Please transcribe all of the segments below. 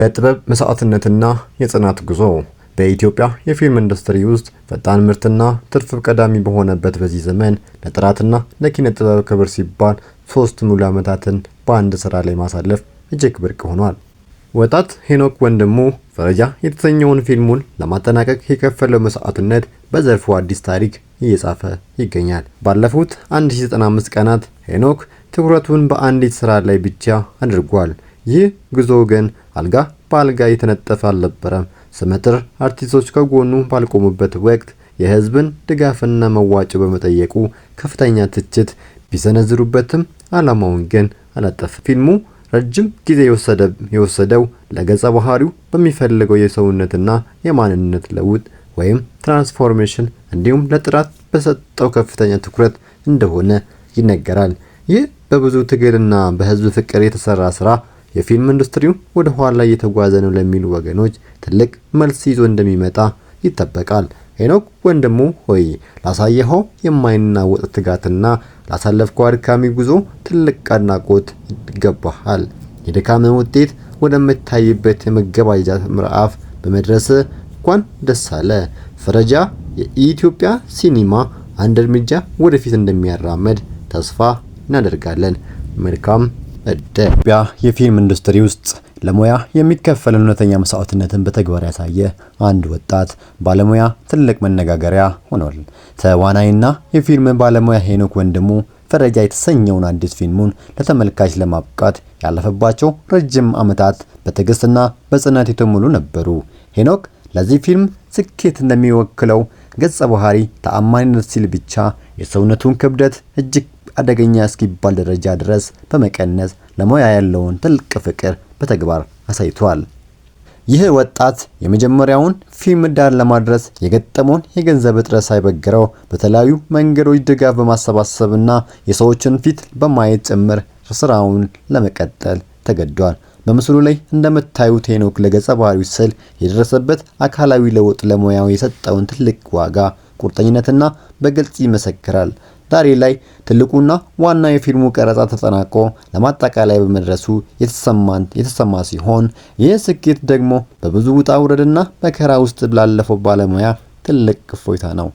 የጥበብ መስዋዕትነትና የጽናት ጉዞ። በኢትዮጵያ የፊልም ኢንዱስትሪ ውስጥ ፈጣን ምርትና ትርፍ ቀዳሚ በሆነበት በዚህ ዘመን፣ ለጥራትና ለኪነ ጥበብ ክብር ሲባል 3 ሙሉ ዓመታትን በአንድ ስራ ላይ ማሳለፍ እጅግ ብርቅ ሆኗል። ወጣት ሄኖክ ወንድሙ ፈረጃ የተሰኘውን ፊልሙን ለማጠናቀቅ የከፈለው መስዋዕትነት በዘርፉ አዲስ ታሪክ እየጻፈ ይገኛል። ባለፉት 1095 ቀናት ሄኖክ ትኩረቱን በአንዲት ስራ ላይ ብቻ አድርጓል። ይህ ጉዞ ግን አልጋ በአልጋ የተነጠፈ አልነበረም። ስመጥር አርቲስቶች ከጎኑ ባልቆሙበት ወቅት የህዝብን ድጋፍና መዋጮ በመጠየቁ ከፍተኛ ትችት ቢሰነዝሩበትም ዓላማውን ግን አላጠፈም። ፊልሙ ረጅም ጊዜ የወሰደው ለገጸ ባህሪው በሚፈልገው የሰውነትና የማንነት ለውጥ ወይም transformation እንዲሁም ለጥራት በሰጠው ከፍተኛ ትኩረት እንደሆነ ይነገራል። ይህ በብዙ ትግልና በህዝብ ፍቅር የተሰራ ስራ የፊልም ኢንዱስትሪው ወደ ኋላ እየተጓዘ ነው ለሚሉ ወገኖች ትልቅ መልስ ይዞ እንደሚመጣ ይጠበቃል። ሄኖክ ወንድሙ ሆይ፣ ላሳየኸው የማይናወጥ ትጋትና ላሳለፍከው አድካሚ ጉዞ ትልቅ አድናቆት ይገባሃል። የድካም ውጤት ወደምታይበት የመገባደጃ ምዕራፍ በመድረስ እንኳን ደስ አለ። ፈረጃ የኢትዮጵያ ሲኒማ አንድ እርምጃ ወደፊት እንደሚያራምድ ተስፋ እናደርጋለን። መልካም እድል። ኢትዮጵያ የፊልም ኢንዱስትሪ ውስጥ ለሙያ የሚከፈል እውነተኛ መስዋዕትነትን በተግባር ያሳየ አንድ ወጣት ባለሙያ ትልቅ መነጋገሪያ ሆኗል። ተዋናይና የፊልም ባለሙያ ሄኖክ ወንድሙ ፈረጃ የተሰኘውን አዲስ ፊልሙን ለተመልካች ለማብቃት ያለፈባቸው ረጅም ዓመታት በትዕግስትና በጽናት የተሞሉ ነበሩ። ሄኖክ ለዚህ ፊልም ስኬት እንደሚወክለው ገጸ ባህሪ ተአማኒነት ሲል ብቻ የሰውነቱን ክብደት እጅግ አደገኛ እስኪባል ደረጃ ድረስ በመቀነስ ለሙያ ያለውን ጥልቅ ፍቅር በተግባር አሳይቷል። ይህ ወጣት የመጀመሪያውን ፊልም ዳር ለማድረስ የገጠመውን የገንዘብ እጥረት ሳይበግረው በተለያዩ መንገዶች ድጋፍ በማሰባሰብና የሰዎችን ፊት በማየት ጭምር ስራውን ለመቀጠል ተገዷል። በምስሉ ላይ እንደምታዩት ሄኖክ ለገጸ ባህሪው ስል የደረሰበት አካላዊ ለውጥ ለሙያው የሰጠውን ትልቅ ዋጋ፣ ቁርጠኝነትና በግልጽ ይመሰክራል። ዛሬ ላይ ትልቁና ዋና የፊልሙ ቀረጻ ተጠናቆ ለማጠቃለያ በመድረሱ የተሰማ ሲሆን፣ ይህ ስኬት ደግሞ በብዙ ውጣ ውረድና መከራ ውስጥ ላለፈው ባለሙያ ትልቅ እፎይታ ነው።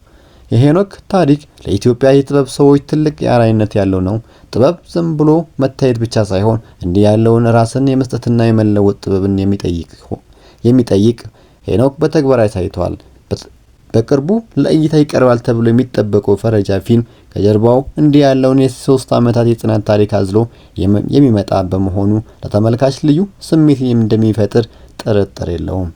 የሄኖክ ታሪክ ለኢትዮጵያ የጥበብ ሰዎች ትልቅ አርአያነት ያለው ነው። ጥበብ ዝም ብሎ መታየት ብቻ ሳይሆን እንዲህ ያለውን ራስን የመስጠትና የመለወጥ ጥበብን የሚጠይቅ ሄኖክ በተግባር አሳይቷል። በቅርቡ ለእይታ ይቀርባል ተብሎ የሚጠበቀው ፈረጃ ፊልም ከጀርባው እንዲህ ያለውን የ3 ዓመታት የጽናት ታሪክ አዝሎ የሚመጣ በመሆኑ ለተመልካች ልዩ ስሜት እንደሚፈጥር ጥርጥር የለውም።